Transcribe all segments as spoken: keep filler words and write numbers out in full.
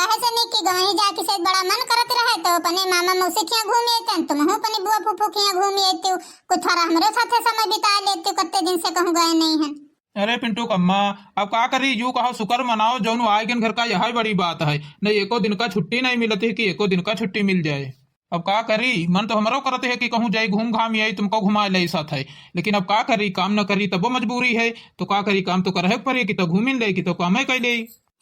ऐसे नहीं कि गाँव ही जाके से बड़ा मन करत रहे तो अपने मामा मौसी खिया घूम अइतेन, तुमहू अपने बुआ फूफू खिया घूम अइतेउ, कुछ थोड़ा हमरो साथे समय बिता लेतेउ, कत्ते दिन से कहूँ गए नहीं हैं। अरे पिंटू कम्मा, अब का करी, यू कहो शुक्र मनाओ जौन आए गन घर का, यही बड़ी बात है। नहीं एको दिन का छुट्टी नहीं मिलत है कि एको दिन का छुट्टी मिल जाए। अब का करी, मन तो हमरो करत है कि कहूँ जाई घूम घाम आई, तुमको घुमा ले साथ है, लेकिन अब का करी, काम न करी तबो मजबूरी है, तो का करी, काम तो करहे के पड़ी कि तो घूमिन ले कि तो कामे कइ ले।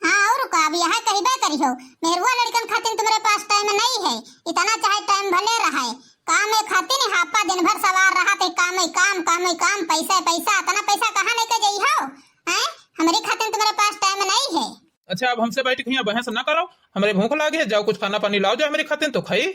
हाँ, और का, अब यह कहिबे करिहो, मेहरुआ लड़कन खातिर तुम्हरे पास टाइम नहीं है, इतना चाहे टाइम भले रहे, काम ए खातिर हापा दिन भर सवार रहत है, काम ए काम, काम ए काम, पैसा ए पैसा, इतना पैसा कहाँ लेके जइहो? हैं? हमरी खातिर तुम्हरे पास टाइम नहीं है। अच्छा, अब हमसे बैठ के हियाँ बहस ना करो, हमरे भूख लागे है, जाओ कुछ खाना पानी लाओ जाए हमरी खातिर तो खाई।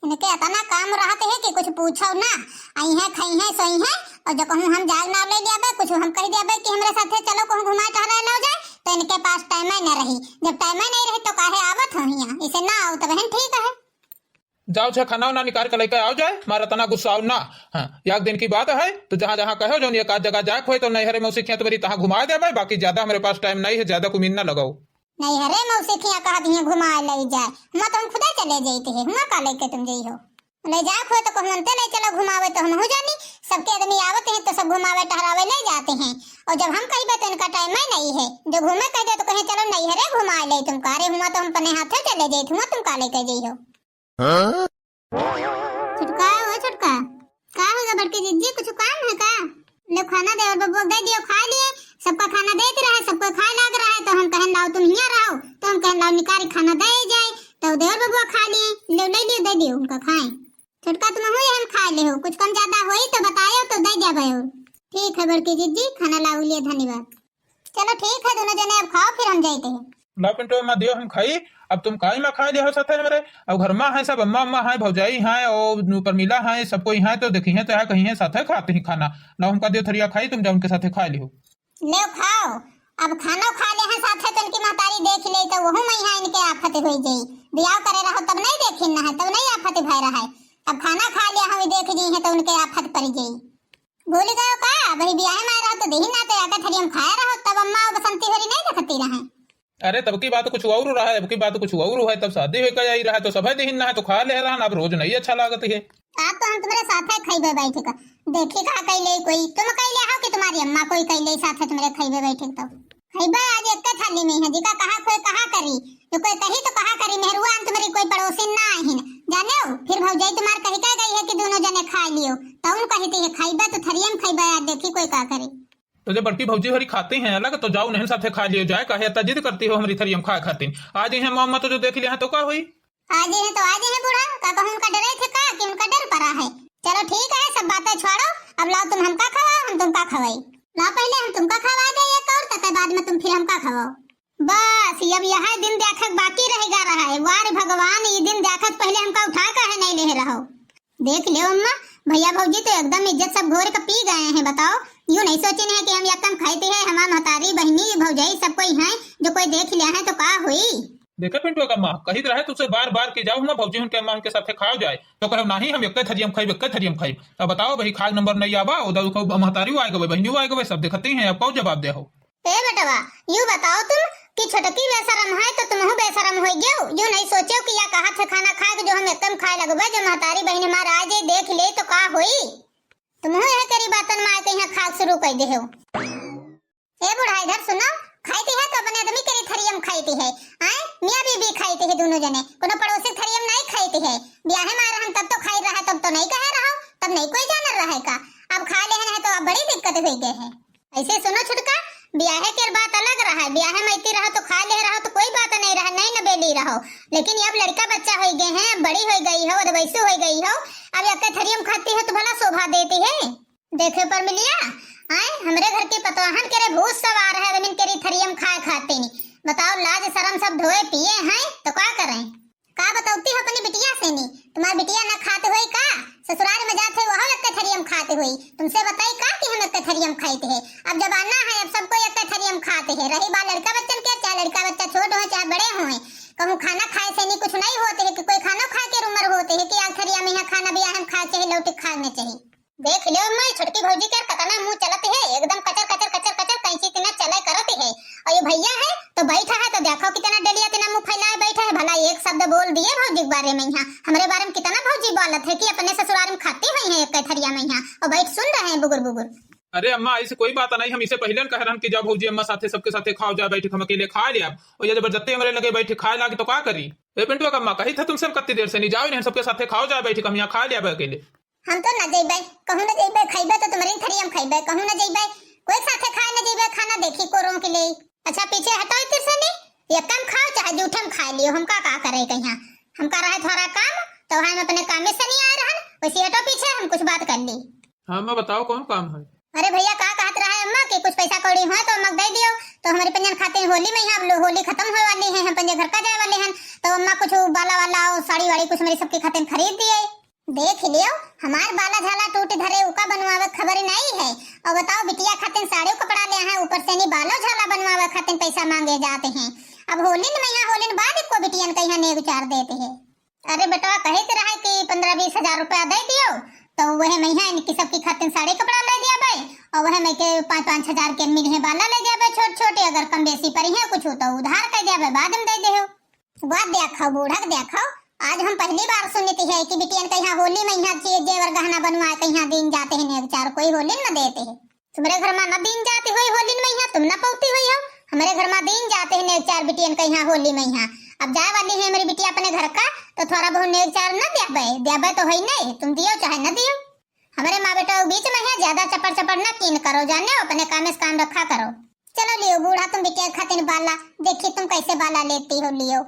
इनके इतना काम रहत है कि कुछ पूछो ना, अइहैं खइहैं सोइहैं, और जो कहूँ हम जाग ना ले लियाबे, कुछ हम कह दियाबे कि हमरे साथे चलो कहूँ घुमाए टहराए लाओ जाए, तो इनके पास टाइम ही ना रही। जब टाइम ही नहीं रही तो काहे आवत हो हियाँ, इसे ना आओ तो बहन ठीक है। जाओ छे खाना वाना निकाल के लेके आओ जाए, मारा तना गुस्साओ ना। हाँ, एक दिन की बात है तो जहाँ जहाँ कहो जौन एक आध जगह जाए खोए तो नैहरे मौसी खिया तुम्हरी तहाँ घुमा देबे, बाकी ज्यादा हमरे पास टाइम नहीं है, ज्यादा कुमिन ना लगाओ। नैहरे मौसी खिया कहा दिए घुमा ले जाए, हुआं तो हम खुदे चले जाते हैं, हुआं का लेके तुम जइहो? ले जाए खोए तो कहूँ अंते ले चलो घुमावे तो हम हो जानी, सबके आदमी आवते हैं तो सब घुमावे टहरावे ले जाते हैं, और जब हम कहिबे तो इनका टाइम ही नहीं है, जो घूमे कह दे तो कहे चलो नैहरे घुमा ले तुमका, अरे हुआं तो हम अपने हाथे चले जाते, हुआं तुम का लेके जइहो? हाँ? छोटका, ओ छोटका, का होगा बड़की जिज्जी, कुछ काम है का? ले खाना देवर बबुआ दे दियो, खा लिए, सबका खाना देत रहे, सबको खाए लाग रहा है, तो हम कहन लाओ तुम हियाँ रहो, तो हम कहन लाओ निकारी खाना दे जाए, तो देवर बबुआ खा लिए, ले ले लियो, दे दियो उनका खाए। छोटका तुम हो हम खा ले हो, कुछ कम ज्यादा होई तो बतायो तो दे जाबे हो। ठीक है बड़की जिज्जी, खाना लाओ लिए, धन्यवाद। चलो ठीक है, दोनों जने अब खाओ, फिर हम जाते हैं। ला पिंटू, अम्मा दियो हम खाई, अब तुम काई मा खाए लिहो साथे हमरे, अब घर मा है सब, अम्मा, अम्मा है, भौजाई है, और परमिला है, सब कोई है, तो देखी है तो है कहीं है साथे खाते ही खाना, ला हमका दियो थरिया खाई, तुम जाओ उनके साथे खाए लिहो। ले खाओ, अब खाना खा ले हैं साथे तो इनकी महतारी देख ले तो वहू मा यहाँ इनके आफत हो जाई, बियाह करे रहो तब नहीं देखिन ना है, तब नहीं आफत भय रहा है, अब खाना खा लिया हम देख जी हैं तो उनके आफत पड़ जाई। भूल गयो का? वही बियाहे मा रहो तो देही ना तो आके थरियम खाए रहो, तब अम्मा और बसंती होरी नहीं देखती रहे। अरे तब की बात कुछ और रहा है, अब की बात कुछ और है, तब शादी होके आई रहा है तो सभे देहिन ना है तो खा ले रहा ना, अब रोज नहीं अच्छा लागत है। आज तो हम तुम्हरे साथे खइबे बैठ का, देखी का कैले कोई, तुम कैले हो कि तुम्हारी अम्मा कोई कैले साथे तुम्हरे खइबे बैठ तब। खइबे आज एक थाली में है, जिका कहा खोए कहा करी, जो कोई कही तो कहा करी, मेहरुआ अंत मेरी कोई पड़ोसी ना आहिन, जाने हो? फिर भौजाई तुम्हार कही कह गई है कि दोनों जने खा लियो, तो उन कही थी, "खइबे तो थरियम खइबे, आज देखी कोई का करी।" तो जब बड़की भौजी हरी खाती हैं अलग, तो जाओ उन्हें साथे खा लियो जाए, काहे इतना जिद करती हो हमारी थरियम खाए खातिर? आज इन्हें मोहम्मद तो जो देख लिया है तो का हुई? आज इन्हें तो आज इन्हें बूढ़ा, का कहूँ उनका डरे थे का कि उनका डर पड़ा है। चलो ठीक है, सब बातें छोड़ो, अब लाओ तुम हमका खवाओ, हम तुमका खवाई। लाओ पहले हम तुमका खवा दे एक और, तके बाद में तुम फिर हमका खवाओ। बस, अब यह दिन देखक बाकी रह गा रहा है। वाह रे भगवान, ये दिन देखक पहले हमका उठा काहे नहीं ले रहो। देख ले अम्मा, भैया भौजी तो एकदम इज्जत सब घोर के पी गए हैं। बताओ, यूं नहीं सोचिन है कि हम यक्कम खाइती है, हमार महतारी, बहिनी, भौजाई सब कोई हैं, जो कोई देख लिया है तो का हुई? देखे पिंटू का माँ, कहित रहे तुझसे बार बार कि जाओ हम भौजी उनके अम्मा उनके साथे खाओ जाए, तो कहो नहीं हम एक्के थरियम खाइब, एक्के थरियम खाइब। अब बताओ भाई, खाए नंबर नहीं आवा, उधर को महतारी आए गवे, बहिनी आए गवे, सब देखती हैं, अब कहो जवाब दे हो। ए बेटवा, यूं बताओ तुम कि छोटकी बेशरम है तो तुमहू बेशरम होई गयो। यूं नहीं सोचो कि या कहा थे खाना खाए के जो हम एकदम खाए लगबे, जो महतारी बहन हमार आ जाए देख ले तो का होई? तुमहू यह करी बातन माय के यहाँ खाए शुरू कर दे हो। ए बूढ़ा इधर सुनो, खाई थी है तो अपने आदमी के लिए थरियम खाई थी है, आए मियाँ बीबी खाई थी है दोनों जने, कोनो पड़ोसी थरियम नहीं खाई थी है। ब्याहे मारे हम तब तो खाई रहा, तब तो नहीं कहे रहो, तब नहीं कोई जानर रहे का। अब खा लेहन है तो अब बड़ी दिक्कत हुई गई है। ऐसे सुनो छुटका, ब्याहे के बात अलग रहा है, ब्याहे में इतनी रहो तो खा ले रहो तो कोई बात नहीं रहा, नहीं न बेली रहो, लेकिन अब लड़का बच्चा हो गए हैं, अब बड़ी हो गई हो, अब वैसे हो गई हो, अब एक थरियम खाती हो तो भला शोभा देती है। देखे परमिलिया, आए हमरे घर के पतवाहन के रे भूत सवार है, रमिन के रे थरियम खाए खाते नहीं। बताओ, लाज शरम सब धोए पिए हैं तो का करें? का बतौती हो अपनी बिटिया से नी? तुम्हार बिटिया न खात होई का? ससुराल में जात है वह एक थरियम खात होई। तुमसे बताई का कि हम एक थरियम खाइत है? अब जमाना है, अब सबको एक थरियम खात है। रही बात लड़का बच्चन के, चाहे लड़का बच्चा छोट हो चाहे बड़े हों, कहूँ खाना खाए से नी कुछ नहीं होते है कि कोई खाना खाए के उम्र होते है कि आग थरिया में यहाँ खाना भी हम खाए चाहे लौटे खाए न चाहे। देख लो अम्मा, ये छोटकी भौजी के कतना मुंह चलत है, एकदम कचर कचर कचर कचर कैंची तिना चले करत है। और ये भैया है तो बैठा है तो देखो कितना डेलिया अम्मा, ऐसी कोई बात नहीं, हम इसे पहिले न कह रहन कि जाओ भौजी अम्मा साथे, सबके साथे खाओ, जाए बैठ के हम अकेले खाए लेब। और ये जबरदस्ती हमरे लगे बैठ के खाए लागे तो का करी? ए पिंटुआ के अम्मा, कही था तुमसे हम कत्ती देर से, नहीं जाओ इन्हें सबके साथे खाओ, जाए बैठ के हम यहाँ खाए लेब अकेले। हम तो न जइबे, कहूँ न जइबे, खइबे तो तुम्हरे थरिया में खइबे, कहूँ न जइबे, कोई साथे खाए न जइबे, खाना देखी को रोक ले। अच्छा पीछे हटो इतिर से नहीं, ये कम खाओ चाहे जूठे में खाए लियो, हमका का करे कहिया, हमका रहे थोड़ा काम, तो हम अपने कामे से नहीं आए रहन, वैसे हटो पीछे, हम कुछ बात कर ली। हाँ अम्मा, बताओ कौन काम है? अरे भैया, का कहत रहा है अम्मा कि कुछ पैसा कौड़ी होए तो अम्मा के दे दियो, तो हमरे पंजन खातिर होली में यहाँ, अब लो-, होली खत्म होए वाली है, हम पंजे घर का जाए वाले हैं, तो अम्मा कुछ बाला वाला और साड़ी वाड़ी कुछ मेरी सबके खातिर खरीद दिए। देख लियो, हमार बाला झाला टूट धरे, उका बनवावे खबर नहीं है। और बताओ, बिटिया खातिर साड़ी कपड़ा ले हैं, ऊपर से नहीं बालो झाला बनवावे खातिर पैसा मांगे जाते हैं। अब होलिन में यहाँ, होलिन बाद को बिटियन का यहाँ नेग चार देते हैं। अरे बेटवा, कहे के रहे कि पन्द्रह बीस हजार रुपया दे दियो, तो वह मइहाँ इनकी सबकी खातिर साड़ी कपड़ा ले दिया बे, और वह मइके पाँच पाँच हजार के मिल है बाला ले दिया बे, छोट छोटे, अगर कम बेसी पड़ी है कुछ तो उधार कर दिया बे, बाद में दे दे हो। बात देखो बूढ़ा के देखो, आज हम पहली बार सुनती है कि बिटियन के यहाँ होली में यहाँ जे-, जेवर गहना बनवाए के यहाँ दिन जाते हैं नेग चार, कोई होली न देते हैं। तुम्हरे घर मा न दीन जाती हुई होलिन मइहाँ, तुम न पौती हुई हो। हमरे घर मा दीन जाते हैं नेग चार बिटियन के यहाँ होली मइहाँ। अब जाए वाली है हमरी बिटिया अपने घर का, तो थोड़ा बहुत नेग चार न द्याबे, द्याबे तो है नहीं, तुम दियो चाहे न दियो। हमरे माँ बेटा के बीच में है, ज्यादा चपर चपर न कीन करो, जाने हो, अपने कामे से काम रखा करो। चलो लियो बूढ़ा, तुम बिटिया खातिर बाला, देखी तुम कैसे बाला लेती हो, लियो।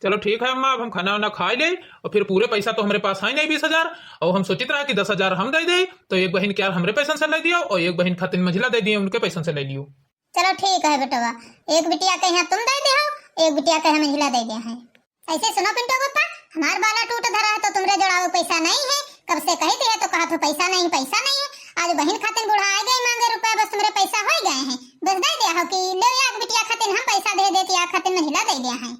चलो ठीक है अम्मा, अब हम खाना वाना खाए ले और फिर पूरे पैसा तो हमरे पास है नहीं बीस हजार, और हम सोचित रहा कि दस हजार हम दे दे, तो एक बहिन के यार हमरे पैसन से ले दियो और एक बहिन खातिर मंझिला दे दिए, उनके पैसन से ले लियो। चलो ठीक है बेटवा, एक बिटिया के यहाँ तुम दे दे हो, एक बिटिया के यहाँ मंझिला दे दिया है। ऐसे सुनो पिंटू पप्पा, हमार बाला टूट धरा है तो तुमरे जोड़ावे पैसा नहीं है, कब से कही थी है तो कहा तो पैसा नहीं, पैसा नहीं है। आज बहिन खातिर बूढ़ा आ गए मांगे रुपया, बस तुम्हरे पैसा हो गए हैं, बस दे दिया हो कि ले या बिटिया खातिर हम पैसा दे देती, या खातिर मंझिला दे दिया है।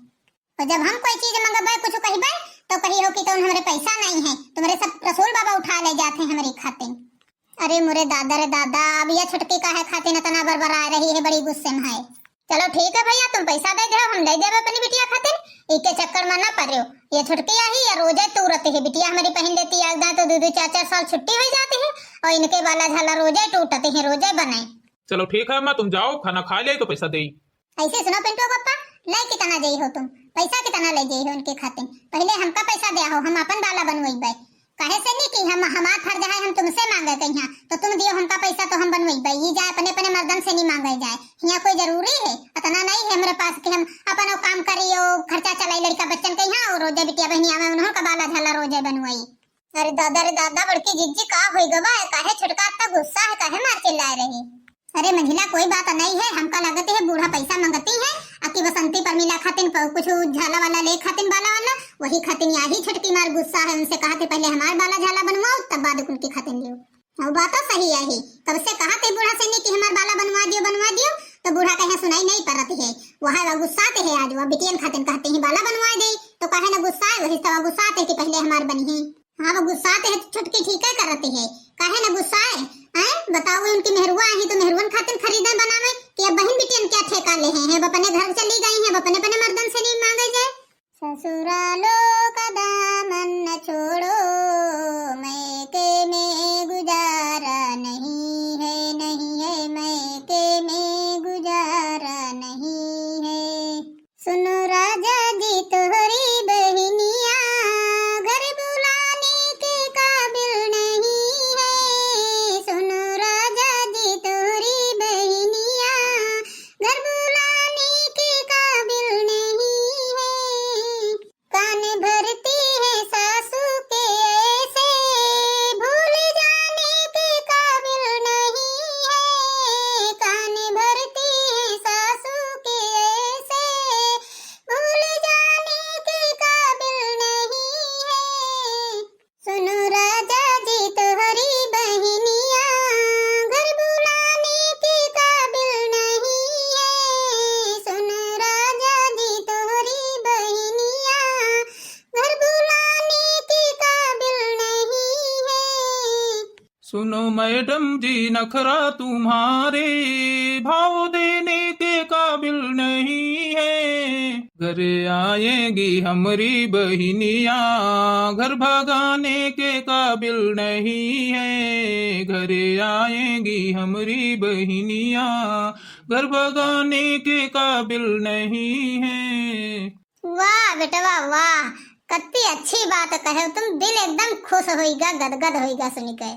और जब हम कोई चीज मंगबे, कुछ कहबे, तो कही हो कि तौन हमरे पैसा नहीं है, तुम्हरे सब रसूल बाबा उठा ले जाते हैं हमरी खातिर। अरे मोरे दादा रे दादा, अब यह छुटकी काहे खातिर इतना बरबरा रही है, बड़ी गुस्से में है। चलो ठीक है भैया, तुम पैसा दे दो, हम ले देबे अपनी बिटिया खातिर, इके चक्कर में ना पड़ो। ये छुटकी आही या रोजे तूरत है, बिटिया हमारी पहन लेती है, तो दो दो चार चार साल छुट्टी हो जाती है, और इनके बाला झाला रोजे टूटते हैं, रोजे बने। चलो ठीक है अम्मा, तुम जाओ, खाना खा ले तो पैसा दे। ऐसे सुनो पिंटू पप्पा, ले कितना जाई हो तुम, पैसा कितना ले जाई हो उनके खातिर? पहले हमका पैसा दिया हो, हम अपन बाला बनवइबे। काहे से नहीं कि हम, हमार फर्ज है, हम तुमसे मांगे कहिया, तो तुम दियो हमका पैसा तो हम बनवइबे। ये जाए अपने अपने मर्दन से नहीं मांगे जाए, यहाँ कोई जरूरी है, इतना नहीं है हमरे पास कि हम अपन वो काम करियो, खर्चा चलाई लड़का बच्चन के यहाँ, और रोजे बिटिया बहनी आवे उन्हों का बाला झाला रोजे बनवाई। अरे दादा रे दादा, बड़की जिज्जी का होई गवा है, काहे छुटका इतना गुस्सा है, काहे मार चिल्लाए रही? अरे मंझिला कोई बात नहीं है, हमका लगत है बूढ़ा पैसा मंगती है, अकी बसंती परमिला खातिन प-, कुछ झाला वाला ले खातिन बाला वाला, वही खातिन यही छुटकी मार गुस्सा है, उनसे कहा थे पहले हमार बाला झाला बनवाओ तब बाद उनकी खातिन लियो। वो बात तो सही है ही, तब से कहा थे बूढ़ा से नहीं कि हमार बाला बनवा दियो, बनवा दियो, तो बूढ़ा कहे सुनाई नहीं परत है, वह गुस्सा थे है आज, वह बिटियन खातिन कहते हैं बाला बनवा दे, तो कहे ना गुस्सा है, वही तो गुस्सा थे कि पहले हमार बनी है। हाँ, वो गुस्साते है, छुटकी ठीक है करती है, काहे न गुस्साए? हैं? बताओ, उनकी मेहरुआ ही तो मेहरुअन खातिर खरीदे बनावे कि अब बहिन बिटियन क्या ठेका ले हैं, अब अपने घर चली गई हैं, अब अपने अपने मर्दन से नहीं मांगे जाए। ससुरालों का दामन न छोड़ो, मैके में गुजारा नहीं है, नहीं है, मैके में गुजारा नहीं है। सुनो राजा जी, तोहरी बहिनिया घर बुलाने के काबिल नहीं है। सुनो राजा जी, तोहरी बहिनिया घर बुलाने के काबिल नहीं है। कान भरती है सासू के ऐसे, भूल जाने के काबिल नहीं है। कान भरती है सासू के ऐसे, भूल जाने के काबिल नहीं है। सुनो राजा जी, तोहरी बहिनिया घर बुलाने के काबिल नहीं है। सुनो राजा जी, तोहरी बहिनिया घर बुलाने के काबिल नहीं है। सुनो मैडम जी, नखरा तुम्हारे भाव देने के काबिल नहीं है। घर आएगी हमरी बहिनिया, घर भगाने के काबिल नहीं है। घर आएगी हमरी बहिनिया, घर भगाने के काबिल नहीं है। वाह बेटवा वाह, कत्ती अच्छी बात कहे तुम, दिल एकदम खुश होइगा, गदगद होइगा सुन के।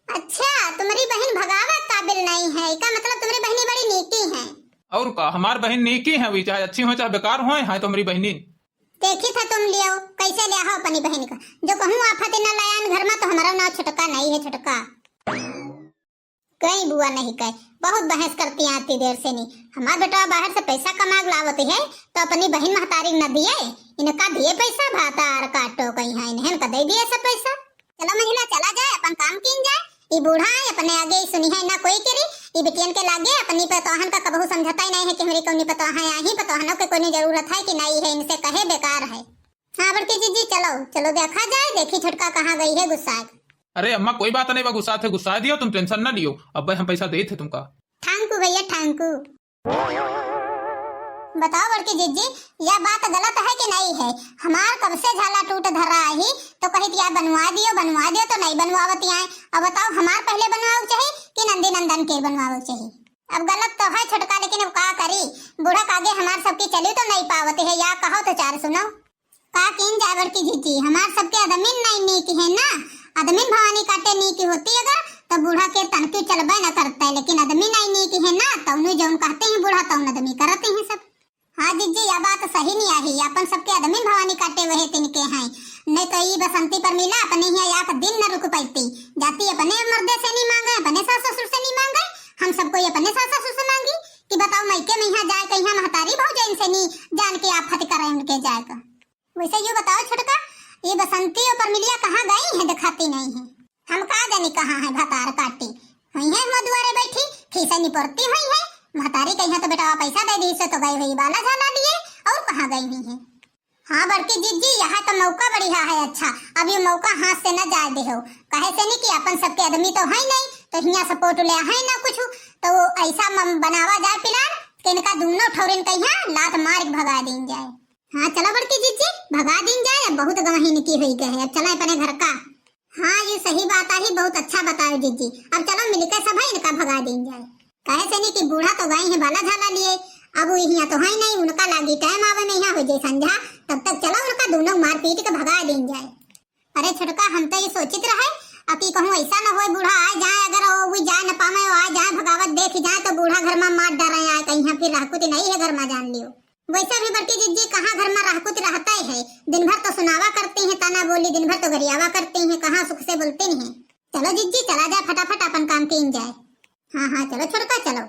अच्छा, तुम्हरी बहिन भगावे काबिल नहीं है, इका मतलब तुम्हरी बहिनी बड़ी नीकी है। और का, हमार बहिन नीकी है, वी चाहे अच्छी हो चाहे बेकार हो, है तो हमरी बहिनी। देखी था तुम लियो, कैसे लिया हो अपनी बहिन का, जो कहूँ आफत न लायन घर में तो हमारा नाव छुटका नहीं है, छुटका। कई बुआ नहीं कहे, बहुत बहस करती आती देर से नहीं। हमार बेटवा बाहर से पैसा कमा के लावत है तो अपनी बहिन महतारी न दिए, इनका दिए पैसा, भातार काटो कहीं है, इन्हें का दे दिए सब पैसा। चलो महिला, चला जाए, अपन काम कीन जाए। ई बूढ़ा है, अपने आगे ही सुनी है ना कोई केरी। ई बिटियन के लागे अपनी पतोहन का कबहू समझता ही नहीं है कि हमरी कौनी पतोह है, आही पतोहनों के कोनी जरूरत है कि नहीं है, इनसे कहे बेकार है। हाँ बड़की जीजी, चलो चलो, देखा जाए, देखी छोटका कहाँ गई है गुस्सा के। अरे अम्मा, कोई बात नहीं बा, गुस्सा थे गुस्सा दियो, तुम tension ना लियो, अब हम पैसा देत है तुमका। Thank you भैया, thank you। बताओ बड़की जिज्जी, यह बात गलत है कि नहीं है? हमार कब से झाला टूट धरा आही तो कहित या बनवा दियो, बनवा दियो तो नहीं बनवावत आए। अब बताओ, हमार पहले बनवावे चाहिए कि नंदी नंदन के बनवावे चाहिए? अब गलत तो है छोटका, लेकिन अब का करी, बूढ़ा के आगे हमार सबकी चली तो नहीं पावत है, या कहो तो चार सुनो। का कीन जाए बड़की जिज्जी, हमार सबके आदमी नहीं नीक है ना। आदमी भवानी काटे नीक होती अगर, तो बूढ़ा के तनकी चलबे न करते, लेकिन आदमी नहीं नीक है ना, तौनु जौन कहते हैं बूढ़ा तौन आदमी करते हैं सब। हाँ जिज्जी, या बात सही नहीं आही, अपन सबके आदमी भवानी काटे वहे तिनके हैं, नहीं तो ई बसंती पर मिला अपने यहाँ एक दिन न रुक पाती, जाती अपने मर्दे से नहीं मांगे, अपने सास ससुर से नहीं मांगे, हम सब कोई अपने सास ससुर से मांगी कि बताओ, मैके में यहाँ जाए कहीं महतारी भौजाइन से नहीं जान के आफत करे उनके जाए का। वैसे यू बताओ छोटका, ये बसंती और परमिलिया कहाँ गई हैं, दिखाती नहीं है। हम का जानी कहाँ है भतार काटी, हुई है हुआ दुआरे बैठी, खीसे निपोरती हुई है। महतारी कहीं तो बेटवा पैसा दे दी से तो गई हुई बाला झाला लिए, और कहाँ गई हुई है? हाँ बड़की जिज्जी, यह तो मौका बढ़िया है, अच्छा अब ये मौका हाथ से न जाए देहो, कहे से नहीं कि अपन सबके आदमी तो है नहीं, तो हियाँ support ले है ना कुछ, तो ऐसा म-, बनावा जाए plan कि इनका दोनों ठौरिन कहीं लात मार के भगा दीन जाए। हाँ, चलो बड़की जिज्जी, भगा दीन जाए, अब बहुत गवहिन की हुई गए, अब चलो अपने घर का। हाँ, ये सही बात आही, बहुत अच्छा बतायो जिज्जी। अब चलो मिलके सब है इनका भगा दीन जाए। कहे से नहीं कि बूढ़ा तो गई है बाला झाला लिए, अब वो यहाँ तो है नहीं, उनका लागी time आवे में यहाँ हो जाए संझा, तब तक चलो उनका दोनों मार पीट के भगा दीन जाए। अरे छोटका, हम तो ये सोचित रहे, अब कि कहूँ ऐसा न होए, बूढ़ा आ जाए, अगर वो, वो जाए न पावे, वो आ जाए, भगावत देख जाए, तो बूढ़ा घर में मार डरे आए, कहीं फिर रहकुत नहीं है घर में, जान लियो। वैसे भी बड़की जिज्जी कहाँ घर में रहकुत रहता ही है, दिन भर तो सुनावा करती हैं, ताना बोली, दिन भर तो गरियावा करती हैं, कहाँ सुख से बोलती नहीं है। चलो जिज्जी, चला जाए, फटाफट अपन काम कीन जाए। हाँ, हाँ, चलो छोटका, चलो।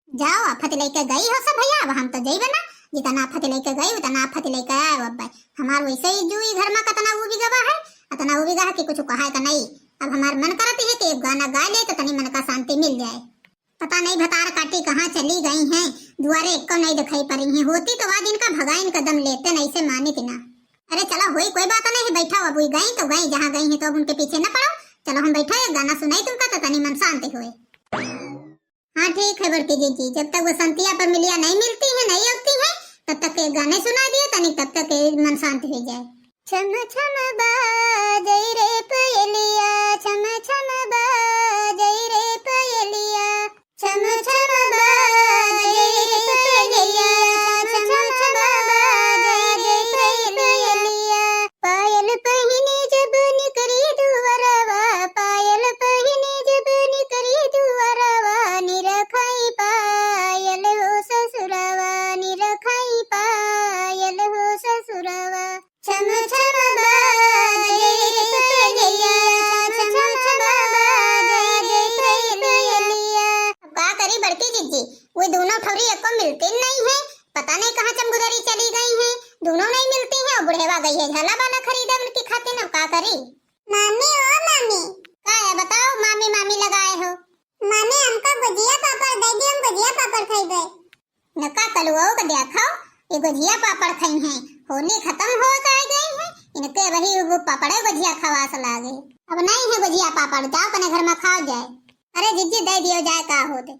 जाओ, आफत लेके गई हो सब भैया, अब हम तो जइबे ना, जितना आफत लेके गई, उतना आफत लेके आए। अब हमार वैसे ही जू ई घर में कतना वो बिगवा है, अतना वो बिगवा है कि कुछ कहा है तो नहीं। अब हमार मन करत है कि एक गाना गा ले तो तनी मन का शांति मिल जाए। पता नहीं भतार काटी कहाँ चली गई हैं, दुआरे एको नहीं दिखाई पड़ी हैं, होती तो आज इनका भगाइन कदम लेते, नहीं से मानित ना। अरे चलो होई, कोई बात नहीं, बैठा, अब गई तो गई, जहाँ गई हैं तो अब उनके पीछे न पड़ो। चलो हम बैठा, एक गाना सुनाई तुमका तो तनी मन शांति हुए। हाँ ठीक है बड़की जिज्जी, जब तक बसंतिया परमिलिया नहीं मिलती है, नहीं आती है, तब तक एक गाने सुना दियो तनी, तब तक ये मन शांत हो जाए। छम छम बाजै रे पयलिया, छम छम बाजै रे पयलिया, छम छम बाजै रे पयलिया, छम छम बाजै रे पयलिया। पायल पहिने जब निकरी दुअरवा, पायल पहिने जब निकरी दुअरवा, निरखाई पायल हो ससुरवा, निरखाई पायल हो ससुरवा। छम छम बाजै रे पयलिया, छम छम बाजै रे पयलिया। अब का करी बड़की जिज्जी, वो दोनों ठौरी एको मिलती नहीं है, पता नहीं कहाँ चमगुदरी चली गई हैं, दोनों नहीं मिलती हैं और बुढ़ेवा गई है झाला बाला खरीदे उनकी खातिर, अब का करी? मामी, ओ मामी। का है बताओ, मामी मामी लगाए हो? मामी हमका गुजिया पापड़ दे दी, हम गुजिया पापड़ खइबे। नका कलुओ के देखो, ये गुजिया पापड़ खई हैं, होली खत्म हो के आ गई है, इनके वही वो पापड़े गुजिया खवास लागे। अब नहीं है गुजिया पापड़, जाओ अपने घर में खाओ जाए। अरे जिज्जी दे दियो जाए, का होते।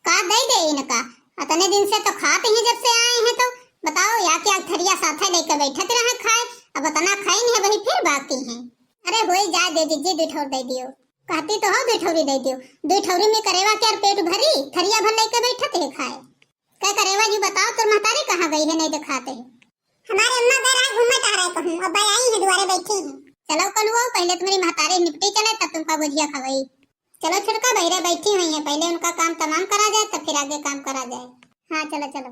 का दे दे इनका? अतने दिन से तो खात ही, जब से आए हैं तो। बताओ, या क्या थरिया साथे लेके बैठत रहे खाए, अब अतना खाइन है, वही फिर बाकी है। अरे होई जाए दे जिज्जी, दुइ ठौर दे दियो। कहती तो हो दुइ ठौरी दे दियो, दुइ ठौरी में करेवा के और पेट भरी, थरिया भर लेके बैठत है खाए। क्या करेवा जी, बताओ तोर महतारी कहाँ गई है, नहीं दिखाते है? हमारे अम्मा घर आए घूमे टहरे कहूँ, अब आई है दुआरे बैठी है। चलो कलुआ, पहले तुम्हारी महतारी निपटी चले तब तुमका गुजिया खवाई। चलो छुटका, बहिरे बैठी हुई है, पहले उनका काम तमाम करा जाए तब फिर आगे काम करा जाए। हाँ चलो चलो।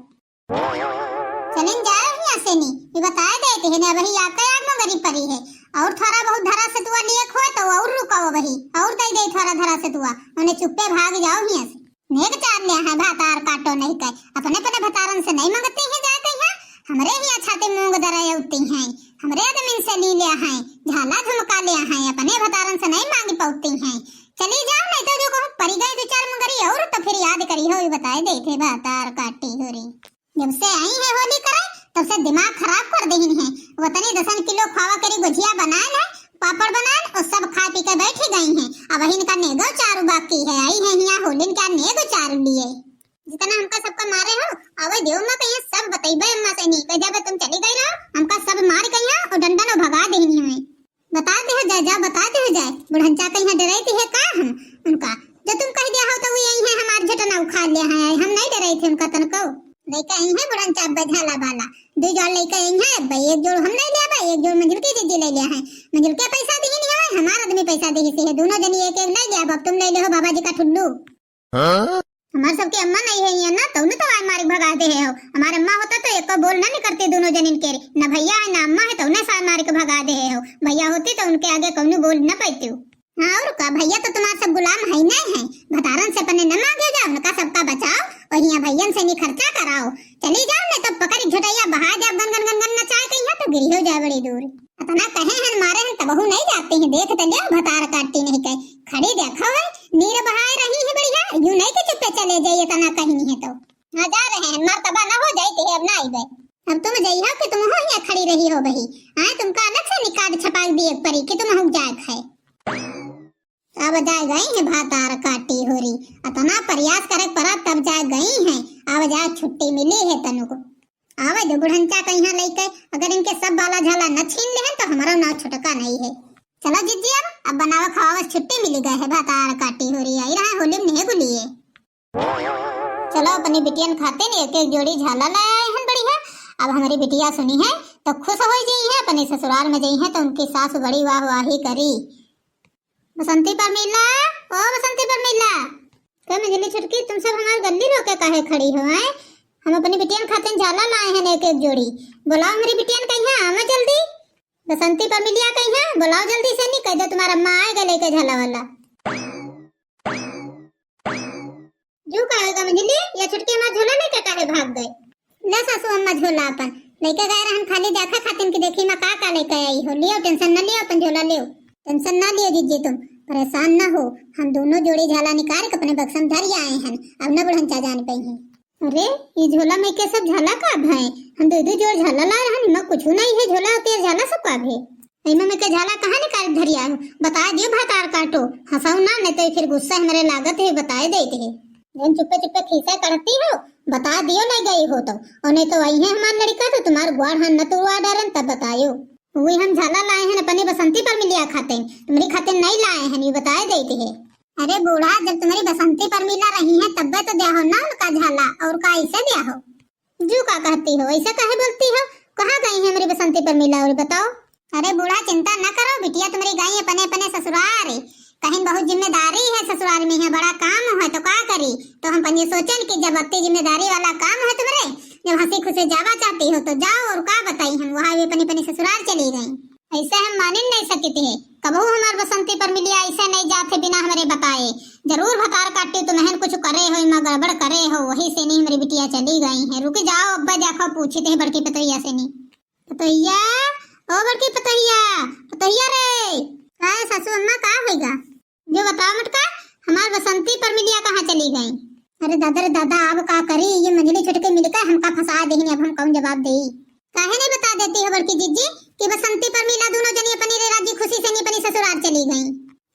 चलिन जाए हियाँ से नी, ये बताए देते हैं ना, वही आके आग में गरी परी है। और थोड़ा बहुत धरा से दुआ लिए खोए तो और रुकाओ वही, और दे दे थोड़ा धरा से दुआ, उन्हें चुप्पे भाग जाओ हियाँ से। नेग चार लिया है भातार काटो नहीं कहे, अपने अपने भतारन से नहीं मंगती है जाए कहिया, हमरे हियाँ छाती मूंग दरे उठती हैं, हमरे आदमी से ली लिया है, झाला झुमका लिया है, अपने भतारन से नहीं मांगी पौती हैं। चली जाओ, नहीं तो जो कहूँ परी गई दुइ चार मुंगरी और तो फिर याद करी हो, ये बताए देते भातार काटी हो री। जब से आई है होली करे, तब से दिमाग खराब कर देहिन है। वतनी दसन किलो खावा करी गुजिया बनाए है, पापड़ बनाए और सब खा पी के बैठी गई हैं। अब इनका नेगो चारू बाकी है, आई है हियाँ होलिन का नेगो चारू लिए। जितना हमका सबका मारे हो, आवे देव माँ कहिया सब बतैबे अम्मा से नी, कह जाबे तुम चली गई रहो, हमका सब मार कहिया और डंडा नो भगा देहिन हमें। बता दे हो जाए, जा बता दे हो जाए, बुढ़ंचा कहिया डराई थी है का हम उनका? जो तुम कह दिया हो तो वो यही है, हमार झटना उखाड़ लिया है, हम नहीं डराई थे उनका तनको। लइका यही है बुढ़ंचा अब्बे झाला बाला, दुइ जोड़ लइका यही है अब्बे, एक जोड़ हम ले लिया बा, एक जोड़ मंजुल के जीजी ले लिया है। मंजुल के पैसा दी नहीं है, हमार आदमी पैसा दी से है, दोनों जनी एक एक ले लिया, अब तुम ले ले हो बाबा जी का ठुल्लू। हाँ? हमार सबके अम्मा नहीं है यहाँ ना, तौने तो आय मारे भगा दे है हो। हमार अम्मा होता तो एको बोल ना निकरती दोनों जनिन के रे। ना भैया है ना अम्मा है, तौने साय मारे के भगा दे है हो। भैया होती तो उनके आगे कौनो बोल न पैती। हाँ और का, भैया तो तुम्हार सब गुलाम है नहीं है। भतारन से अपने न मांगे जाओ, उनका सबका बचाओ और यहाँ भैयन से नहीं खर्चा कराओ। चली जाओ नहीं तो पकड़ झुटैया बहा जाओ, गन गन गन गन नचाए के यहाँ तो गिरी हो जाए बड़ी दूर। अतना कहे हैं मारे हैं तबहू नहीं जाती हैं, देख तो लियो भतार काटी नहीं कहे। खड़ी देखो है, नीर बहाए रही है बढ़िया, यूं नहीं कि चुप्पे चले जाइए, तना कहीं नहीं है तो। हाँ, जा रहे हैं, मर्तबा ना हो जाई, ते अब ना आइबे। अब तुम जइहो कि तुम हो यहाँ खड़ी रही हो बही? हाँ, तुमका अलग से निकाल छपाई दिए परी कि तुम हो जाए खाए। अब जाए गई है भातार काटी हो रही, अतना प्रयास करे पड़ा तब जाए गई है। अब जाए छुट्टी मिली है तनु को। आवे दे बुढ़ंचा कहिया लइके, अगर इनके सब बाला झाला न छीन लेहन तो हमारा नाव छुटका नहीं है। चलो जिज्जी, अब, अब बनावे खावावे छुट्टी मिली गए है, भातार काटी हो रही आई रहा होली में नहीं गुलिए। चलो अपनी बिटियन खातिर एक एक जोड़ी झाला ले आए हैं बढ़िया। अब हमारी बिटिया सुनी है तो खुश हो गई है, अपने ससुराल में गई है तो उनकी सास बड़ी वाह वाही करी। बसंती परमिला, ओ बसंती परमिला। का मझली छुटकी, तुम सब हमार गल्ली रोके काहे खड़ी हो, हैं? हम अपनी बिटियन खातिर झाला लाए हैं एक एक जोड़ी। बुलाओ हमारी बिटियन कहिया, आवे जल्दी। बसंती परमिलिया कहिया, बुलाओ जल्दी से, नहीं कह दो तुम्हारा अम्मा आए गए लेके झाला वाला। जू का होगा मझली, या छुटकी हमार झोला लेके काहे भाग गए? ले सासू अम्मा झोला अपन लेके गए रहन खाली देखा खातिन कि देखी माँ का का लेके आई हो। लियो, tension न लियो, अपन झोला लियो। Tension ना लियो जिज्जी तुम, परेशान ना हो। हम दोनों जोड़ी झाला निकाल के अपने बक्सा में धर आए हैं, अब न बुढ़ंचा जान पई हैं। अरे, ये झोला में के सब झाला का भय? हम दो दो जोड़ झाला ला रहन, इमा कुछ नहीं है, झोला के झाला सब का भय? इमा में के झाला कहाँ निकाल धरिया हो? बता दियो भातार काटो, हंसाओ ना, नहीं तो फिर गुस्सा हमारे लागत है, बताए देते हैं। जन चुप्पे चुप्पे खीसा करती हो, बता दियो ले गई हो तो, और नहीं तो आई है हमार लड़का तो तुम्हार ग्वार हाथ न तुड़वा डारन तब बतायो। वही हम झाला लाए हैं अपने बसंती परमिलिया खाते, तुम्हारी खाते नहीं लाए हैं, ये बताए देते हैं। अरे बूढ़ा, जब तुम्हारी बसंती परमिला रही है तब्बे तो द्या हो ना उनका झाला, और का ऐसे द्या हो? जू का कहती हो, ऐसे काहे बोलती हो? कहाँ गई है हमारी बसंती परमिला और बताओ? अरे बूढ़ा, चिंता न करो, बिटिया तुम्हारी गई अपने अपने ससुरार। कहीं बहुत जिम्मेदारी है ससुरार में, है बड़ा काम है तो का करी? तो हम पनिये सोचन कि जब अत्ती जिम्मेदारी वाला काम है तुम्हारे, जब हंसी खुशी जावा चाहती हो तो जाओ, और का बताई हम, वहाँ भी अपने अपने ससुरार चली गई। ऐसे हम मानिन नहीं सकते हैं, कबहू हमार बसंती परमिलिया ऐसे नहीं जाते बिना हमारे बताए। जरूर भतार काटी तुम्हें कुछ करे हो, इमा गड़बड़ करे हो, वही से नहीं हमारी बिटिया चली गई है। रुक जाओ, अब्बा देखो पूछते हैं बड़की पतोहिया से नहीं। पतोहिया, ओ बड़की पतोहिया, पतोहिया रे। का है सासू अम्मा, का होइगा? जो बताओ मटका, हमार बसंती परमिलिया कहाँ चली गई? अरे दादा रे दादा, अब का करी, ये मंझली छुटकी मिलकर हमका फंसा देहिन, अब हम कौन जवाब देई? काहे नहीं बता देती हो बड़की जिज्जी कि बसंती परमिला दोनों जनी अपनी रे राजी खुशी से नहीं अपनी ससुराल चली गई?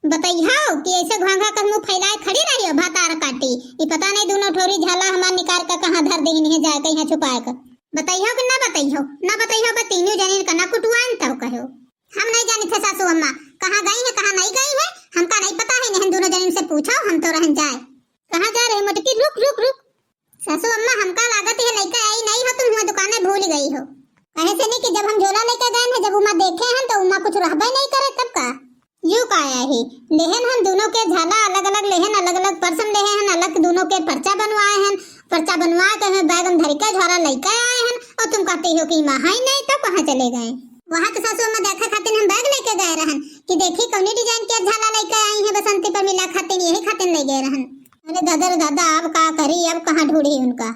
बतइहो कि ऐसे घोंघा का मुंह फैलाए खड़ी रहियो, भातार काटी। ई पता नहीं दूनो ठौरी झाला हमार निकाल के कहाँ धर देहिन है, जाए कहीं छुपाए के। बतइहो कि ना बतइहो? ना बतइहो, बस तीनों जनिन का ना कुटुआइन तब कहो। हम नहीं जानी थे सासू अम्मा, कहाँ गई है, कहाँ नहीं गई है, हमका नहीं पता है। इन्हन दूनो जनिन से पूछो, हम तो रहन जाए। कहाँ जा रहे मोटकी? रुक, रुक, रुक। सासू अम्मा, हमका लागत है लइका आई नहीं हो, तुम हुआ दुकाने भूल गई हो। कहे से नहीं कि जब हम झोला लेके गए हैं, जब उमा देखे हैं तो उमा कुछ रहबे नहीं करे, तब का? यू का आया ही, लेहन हम दूनो के झाला अलग अलग लेहन, अलग अलग पर्स में लेहे हन, अलग दूनो के पर्चा बनवाए हन, पर्चा बनवा के हमें बैग में धर के झोला लइके आए हन, और तुम कहते हो कि माँ है नहीं, तो कहाँ चले गए? वहाँ तो सासू अम्मा देखे खातिर हम बैग लेके गए रहन कि देखी कौनी डिजाइन के झाला लइके आई है बसंती पर मिला खातिर, यही खातिर ले गए रहन। अरे दादा रे दादा, अब का करी, अब कहाँ ढूंढी उनका?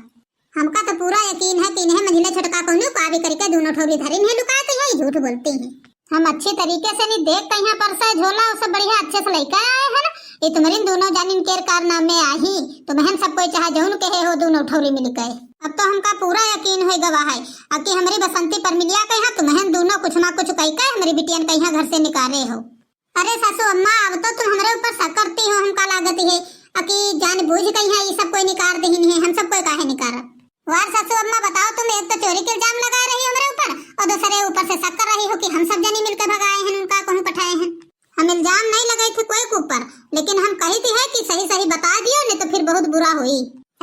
हमका तो पूरा यकीन है कि इन्हें मंझिला छोटका कौनो का भी करके दूनो ठौरी धरिन है लुका के यही झूठ बोलती हैं। हम अच्छी तरीके से नहीं देख कहीं पर्स झोला, वो सब बढ़िया अच्छे से लइके आए हैं ना। ये तुम्हारी दूनो जानिन केर कारनामे आही, तुम्हें सब कोई चाहे जौन कहे हो दूनो ठौरी मिल गए। अब तो हमका पूरा यकीन हो गवा है, अब कि हमारी बसंती पर मिलिया कहीं तुम्हें दूनो कुछ ना कुछ कह के हमारी बिटियन कहीं घर से निकाले हो। अरे सासू अम्मा, अब तो तुम हमरे ऊपर शक करती हो, हमका लागत है अ कि जान बूझ के यहाँ ये सब कोई निकार देहिन है, हम सब कोई काहे निकारब? वार सासू अम्मा, बताओ तुम, एक तो चोरी के इल्जाम लगा रही हो हमरे ऊपर और दूसरे ऊपर से शक कर रही हो कि हम सब जनी मिलके भगाए हैं उनका, कहूँ पठाए हैं। हम इल्जाम नहीं लगाई थे कोई के ऊपर, लेकिन हम कही थी है कि सही सही बता दियो, नहीं तो फिर बहुत बुरा होई।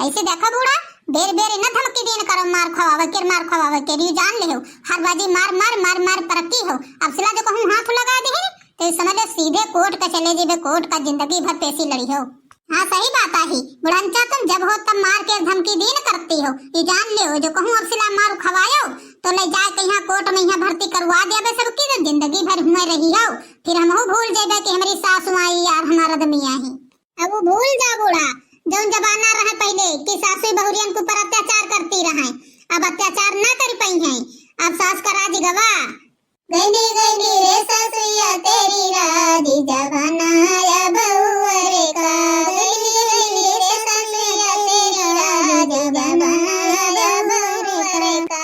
ऐसे देखो बूढ़ा, बेर बेर न धमकी दीन करो, मार खवावे के, मार खवावे के, यू जान ले हो, हर बाजी मार मार मार मार परकी हो। अब सिला जो कहूँ हाथ लगा दे तो समझ ले सीधे कोर्ट का चले जेबे, कोर्ट का जिंदगी भर पेशी लड़ी हो। हाँ सही बात आही बुढ़नचा, तुम जब हो तब मार के धमकी दीन करती हो। ये जान ले हो जो कहूँ अब सिला मार खवायो तो ले जाए के यहाँ कोर्ट में यहाँ भर्ती करवा देबे सबकी, तो जिंदगी भर हुए रही हो। फिर हमहू भूल जेबे कि हमारी सासू आई यार, हमारा आदमी आई। अब वो भूल जा बूढ़ा, जौन जमाना रहे पहले कि सासू बहुरियन के ऊपर अत्याचार करती रहे, अब अत्याचार ना कर पाई हैं। अब सास का राज गवा। गईनी गईनी रे ससुइया तेरी राज, जमाना आया बहुअर का। गईनी गईनी रे ससुइया तेरी राज, जमाना आया बहुअर का।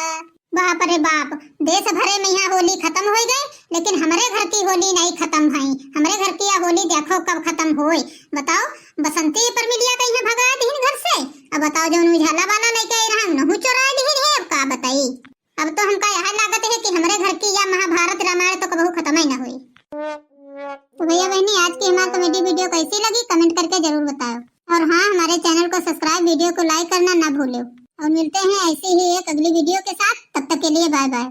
बाप रे बाप, देश भरे में यहाँ होली खत्म हो गए, लेकिन हमरे घर की होली नहीं खत्म भई। हमरे घर की यह होली देखो कब खत्म होए। बताओ, बसंती पर मिलिया कहीं भगा दीन घर से। अब बताओ, जौन उजाला वाला लेके आई रहा, उनहू चोरा दीन है, अब का बताई? अब तो हमका यह लागत है कि हमरे घर की यह महाभारत रामायण तो कबहू खत्म ही ना हुई। तो भैया बहनी, आज की हमारी comedy video कैसी लगी, comment करके जरूर बताओ। और हाँ, हमारे channel को subscribe, video को like करना ना भूलो। और मिलते हैं ऐसे ही एक अगली video के साथ, तब तक के लिए bye bye।